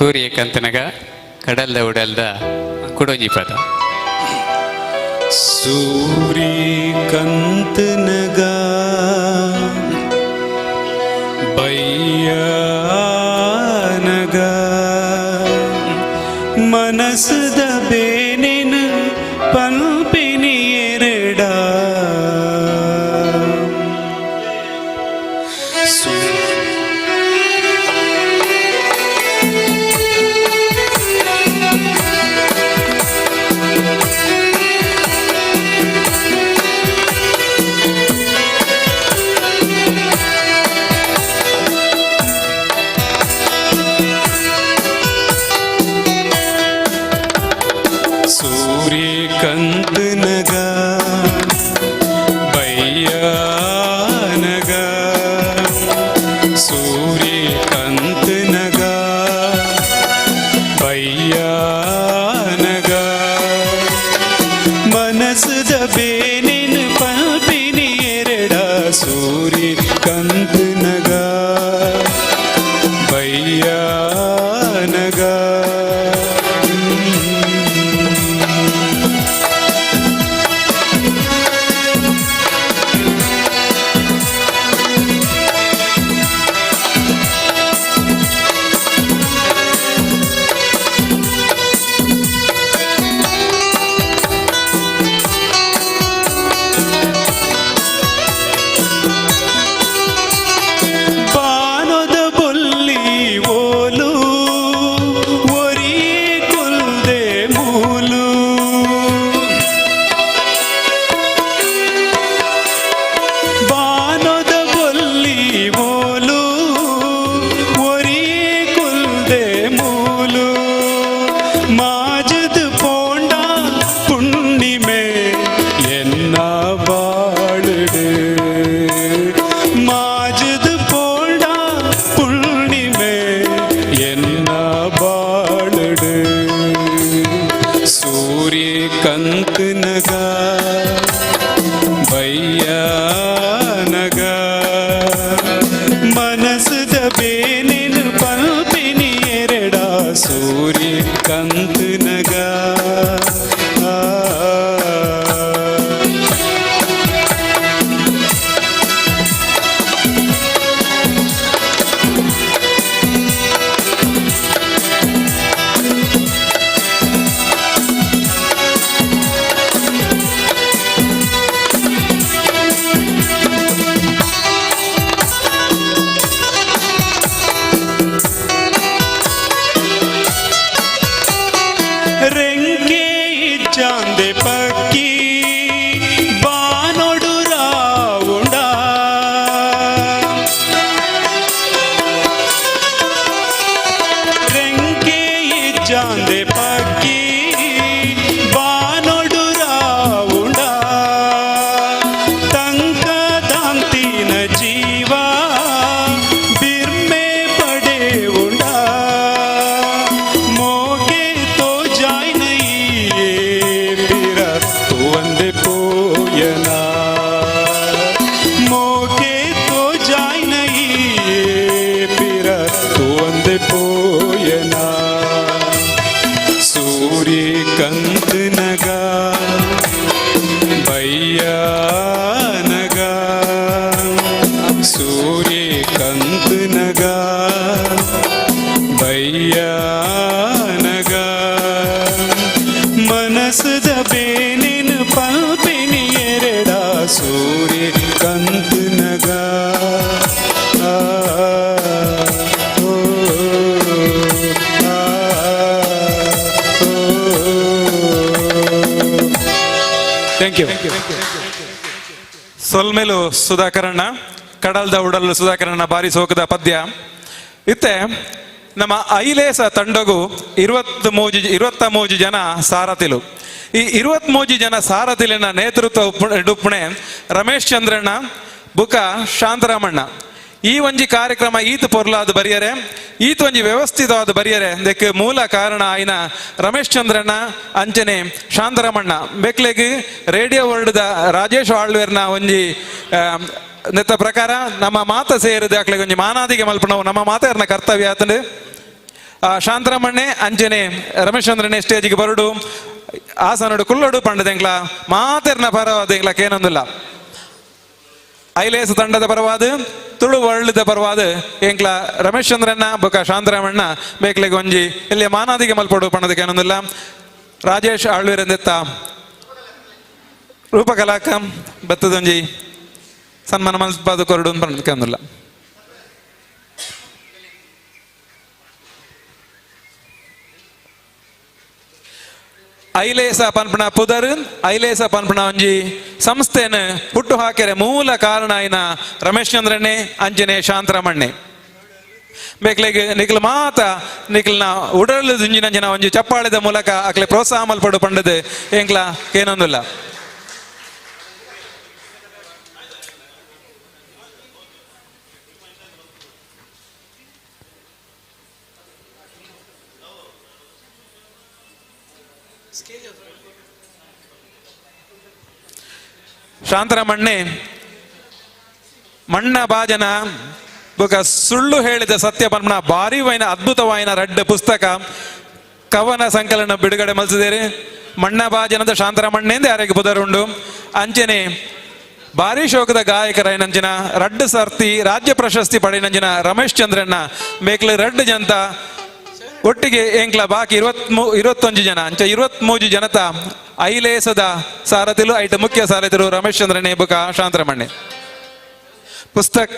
ಸೂರ್ಯ ಕಂತನಗ ಕಡಲ್ದ ಉಡಲ್ದ ಕುಡೊಂಜಿ ಪದ. ಸೂರ್ಯಕಂತನಗ ಬಯ್ಯಾನಗ ಮನಸ್ಸದ ಬೇನೆನ ಪಲ್ಪಿನಿ ಎರಡ. ಸೂರ್ಯಕಂತನಗ ಬಯ್ಯಾನಗ, ಸೂರ್ಯಕಂತನಗ ಬಯ್ಯಾನಗ ಮನಸ್ಸದ ಬೇನಿನ ಪಲ್ಪಿನಿ ಎರಡ. ಸೂರ್ಯಕಂತನಗ ಬಯ್ಯಾನಗ. ಬಾನೊದ ಬೊಲ್ಲಿ ಓಲು ಒರಿ ಕುಲ್ದೆ ಮೂಲು, ಬಾನೊದ ಬೊಲ್ಲಿ ಓಲು ಒರಿ ಕುಲ್ದೆ ಮೂಲು, ಮಾಜದ ಪೋಂಡ ಪುಣ್ಣಿಮೆ ಎನ್ನ ಬಾಳುಡು, ಮಾಜದ ಪೋಂಡ ಪುಣ್ಣಿಮೆ ಎನ್ನ ಬಾಳುಡು. ಸೂರ್ಯಕಂತನಗ ಬಯ್ಯಾನಗ ಮನಸ್ಸದ ಬೇನಿನ ಪಲ್ಪಿನಿ ಎರಡ. ಸೂರ್ಯಕಂತನಗ ಆ. ರೆಂಕೆ ಚಾಂದೆ ಪಕ್ಕಿ ಬಾನೊಡು ರಾವುಂಡ, ರೆಂಕೆ ಚಾಂದೆ ಪಕ್ಕಿ ಬಾನೊಡು ರಾವುಂಡ, ತಂಕ ದಾಂತಿನ ಜೀವ ಬಿರ್ಮೆ ಪಡೆವುಂಡ, ಮೋಕೆ ತೋ ಜಾಯ್ನೈಯೇ ಪಿರ ತೂವಂದೆ ಪೋಯನ, ಮೋಕೆ ತೋ ಜಾಯ್ನೈಯೇ ಪಿರ ತೂವಂದೆ ಪೋಯನ. ಸೂರ್ಯಕಂತನಗ ಬಯ್ಯಾನಗ, ಸೂರ್ಯಕಂತನಗ ಬಯ್ಯಾನಗ ಮನಸ್ಸದ ಬೇನಿನ ಪಲ್ಪಿನಿ ಎರಡ. ಸೂರ್ಯಕಂತನಗ ಆ, ಓ, ಆ, ಓ. Thank you. ಸೊಲ್ಮೆಲು ಸುಧಾಕರಣ್ಣ, ಕಡಲ್ದ ಉಡಲ್ ಸುಧಾಕರಣ್ಣ, ಬಾರಿ ಸೋಕದ ಪದ್ಯ. ಇತ್ತೆ ನಮ್ಮ ಐಲೇಸ ತಂಡಗು 23 ಜನ ಸಾರಥಿಲು. ಈ 23 ಜನ ಸಾರಥಿಲಿನ ನೇತೃತ್ವ ಡುಪ್ಪಣೆ ರಮೇಶ್ ಚಂದ್ರಣ್ಣ ಬುಕ ಶಾಂತರಾಮಣ್ಣ. ಈ ಒಂಜಿ ಕಾರ್ಯಕ್ರಮ ಈತ್ ಪೊರ್ಲಾದ ಬರಿಯರೆ, ಈತ್ ಒಂಜಿ ವ್ಯವಸ್ಥಿತವಾದ ಬರಿಯರೆ ದೆಕ್ ಮೂಲ ಕಾರಣ ಆಯ್ನ ರಮೇಶ್ ಚಂದ್ರಣ್ಣ ಅಂಚನೆ ಶಾಂತರಾಮಣ್ಣ. ಬೆಕ್ಲೆಗ್ ರೇಡಿಯೋ ವರ್ಲ್ಡ್ ರಾಜೇಶ್ ಆಳ್ವೇರ್ನ ಒಂಜಿ ನೆತ್ತ ಪ್ರಕಾರ ನಮ್ಮ ಮಾತ ಸೇರಿದ ಅಕ್ಲೆಗ್ ಒಂಜಿ ಮಾನಾದಿಗೆ ಮಲ್ಪಣವು ನಮ್ಮ ಮಾತೆರ್ನ ಕರ್ತವ್ಯ ಆತಂಡು. ಶಾಂತರಾಮಣ್ಣೆ ಅಂಚನೆ ರಮೇಶ್ ಸ್ಟೇಜ್ಗೆ ಬರುಡು, ಆಸನಡು ಕುಲ್ಲಡು ಪಂಡದೆಂಕ್ಲ ಮಾತೆರ್ನ ಪರವಾದ ಎಂಕ್ಲ ಕೇನೊಂದಿಲ್ಲ. ಐಲೇಸ ತಂಡದ ಪರವಾದ, ತುಳು ವರ್ಲ್ಡ್ ಪರವಾದ ಎಂಕ್ಲ ರಮೇಶ್ ಚಂದ್ರಣ್ಣ ಬೊಕ ಶಾಂತರಾಮಣ್ಣ ಬೇಕ್ಲೆಗ್ ಒಂಜಿ ಇಲ್ಲಿ ಮಾನಾದಿಗೆ ಮಲ್ಪೊಡು ಪಂಡದಕ್ಕೆ ಏನೊಂದಿಲ್ಲ. ರಾಜೇಶ್ ಆಳ್ವಿರಂದೆತ್ತ ರೂಪಕಲಾಕ ಬತ್ತದೊಂಜಿ ಸನ್ಮಾನ ಮಲ್ಪಾದ ಕೊರಡು ಪಂಡದಕ್ಕೆ ಒಂದಿಲ್ಲ. ಐಲೇಸ ಪನ್ಪಣ ಪುದರ್, ಐಲೇಸ ಪನ್ಪಣ ಒಂಜಿ ಸಂಸ್ಥೆನ ಹುಟ್ಟು ಹಾಕೆರೆ ಮೂಲ ಕಾರಣ ಆಯಿನ ರಮೇಶ್ ಚಂದ್ರಣ್ಣೆ ಅಂಜನೆ ಶಾಂತರಾಮಣ್ಣೆ. ಬೇಕ್ಲೆಗ್ ನಿಕ್ಲ ಮಾತ ನಿಕ್ಲ್ನ ಉಡಲ್ ದುಂಜಿನಂಚಿನ ಒಂಜಿ ಚಪ್ಪಾಳೆದ ಮೂಲಕ ಅಕ್ಲೆ ಪ್ರೋತ್ಸಾಹ ಮಲ್ಪಡು ಪಂಡದು ಎಂಕ್ಲ ಏನೊಂದಿಲ್ಲ. ಶಾಂತರಾಮಣ್ಣೆ ಮಣ್ಣ ಬಾಜನ ಬೊಕ ಸುಳ್ಳು ಹೇಳಿದ ಸತ್ಯ ಪನ್ಪಣ ಭಾರಿವೈನ ಅದ್ಭುತವಾಯಿನ ರಡ್ಡ ಪುಸ್ತಕ ಕವನ ಸಂಕಲನ ಬಿಡುಗಡೆ ಮಲ್ಸಿದೇರಿ. ಮಣ್ಣ ಬಾಜನದ ಶಾಂತರಾಮಣ್ಣೆಂದು ಯಾರಿಗೆ ಪುದರುಂಡು. ಅಂಚನೆ ಭಾರಿ ಶೋಕದ ಗಾಯಕರಾಯಿನಂಚಿನ ರಡ್ಡು ಸರ್ತಿ ರಾಜ್ಯ ಪ್ರಶಸ್ತಿ ಪಡೆಯಿನಂಚಿನ ರಮೇಶ್ ಚಂದ್ರಣ್ಣ ಮೇಕ್ಲು ರಡ್ಡು ಜಂತ ಒಟ್ಟಿಗೆ ಎಂಕ್ಲ ಬಾಕಿ 21 ಜನ, ಅಂಚ 23 ಜನತ ಐಲೇಸದ ಸಾರಥಿಲು, ಐಟ ಮುಖ್ಯ ಸಾರಥಿಲು ರಮೇಶ್ ಚಂದ್ರನೇ ಬುಕ ಶಾಂತರಮಣ್ಣೆ. ಪುಸ್ತಕ